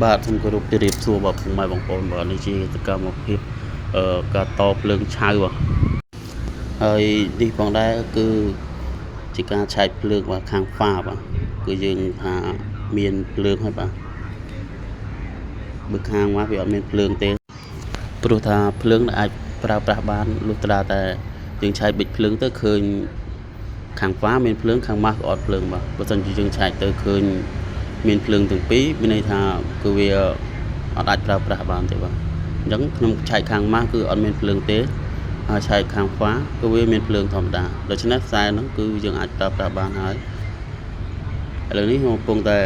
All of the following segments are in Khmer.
បាទសូមគោរពជម្រាបសួរបាទពុកម៉ែបងប្អូនបាទនេះជាសកម្មភាពអឺការតភ្លើងឆៅបាទហើយនេះផងដែរគឺជាការឆែកភ្លើងបាទខាងហ្វាបាទគឺយើងថាមានភ្លើងហើយបាទបើខាងមកវាអត់មានភ្លើងទេព្រោះថាភ្លើងអាចប្រើប្រាស់បានលុះត្រាតែយើងឆែកប៊ិចភ្លើងទៅឃើញខាងហ្វាមានភ្លើងខាងម៉ាស់ក៏អត់ភ្លើងបាទបើមិនជាយើងឆែកទៅឃើញមានភ្លើងទាំងពីរមានន័យថាគឺវាអត់អាចប្រើប្រាស់បានទេបាទអញ្ចឹងខ្ញុំឆែកខាងម៉ាស់គឺអត់មានភ្លើងទេហើយឆែកខាងហ្វាគឺវាមានភ្លើងធម្មតាដូច្នេះខ្សែហ្នឹងគឺយើងអាចប្រើប្រាស់បានហើយឥឡូវនេះខ្ញុំកំពុងតែ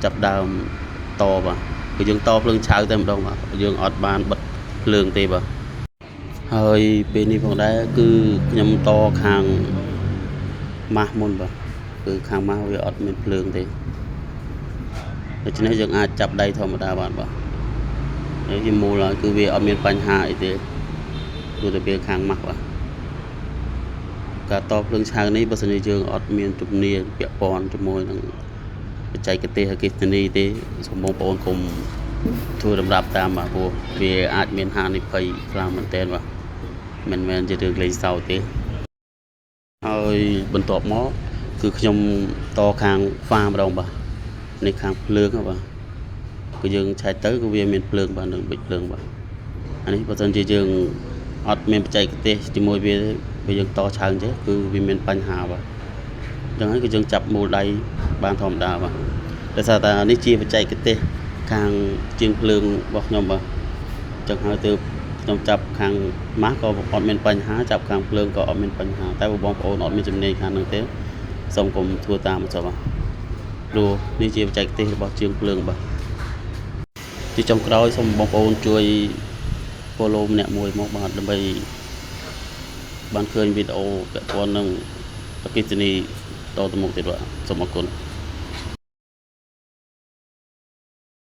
ចាប់ដើមតបាទគឺយើងតភ្លើងឆៅតែម្ដងបាទយើងអត់បានបិទភ្លើងទេបាទហើយពេលនេះផងដែរគឺខ្ញុំតខាងម៉ាស់មុនបាទគឺខាងម៉ាស់វាអត់មានភ្លើងទេដូច្នេះយើងអាចចាប់ដៃធម្មតាបានបាទនេះជាមូលហើយគឺវាអត់មានបញ្ហាអីទេព្រោះតែវាខាងម៉ាស់បាទការតភ្លើងឆៅនេះបើសិនជាយើងអត់មានជំនាញពាក់ព័ន្ធជាមួយនឹងបច្ចេកទេសអគ្គិសនីទេសូមបងប្អូនកុំធ្វើតម្រាប់តាមបាទព្រោះវាអាចមានហានិភ័យខ្លាំងមែនទែនបាទមិនមែនជារឿងលេងសើចទេហើយបន្ទាប់មកគឺខ្ញុំតខាងហ្វាម្ដងបាទនេះខាងភ្លើងហ៎បាទគឺយើងឆែកទៅគឺវាមានភ្លើងបាទនឹងប៊ិចភ្លើងបាទអានេះបើសិនជាយើងអត់មានបច្ចេកទេសជាមួយវាទេបើយើងតឆៅអញ្ចឹងគឺវាមានបញ្ហាបាទអញ្ចឹងហើយគឺយើងចាប់មូលដៃបានធម្មតាបាទដោយសារតែនេះជាបច្ចេកទេសខាងជាងភ្លើងរបស់ខ្ញុំបាទអញ្ចឹងហើយទើបខ្ញុំចាប់ខាងម៉ាស់ក៏អត់មានបញ្ហាចាប់ខាងភ្លើងក៏អត់មានបញ្ហាតែបើបងប្អូនអត់មានជំនាញខាងហ្នឹងទេសូមកុំធ្វើតាមចុះបាទព្រោះនេះជាបច្ចេកទេសរបស់ជាងភ្លើងបាទជាចុងក្រោយសូមបងប្អូនជួយ follow ម្នាក់មួយមកបាទដើម្បីបានឃើញវីដេអូពាក់ព័ន្ធនឹងអគ្គិសនីតទៅមុខទៀតបាទសូមអរគុណ។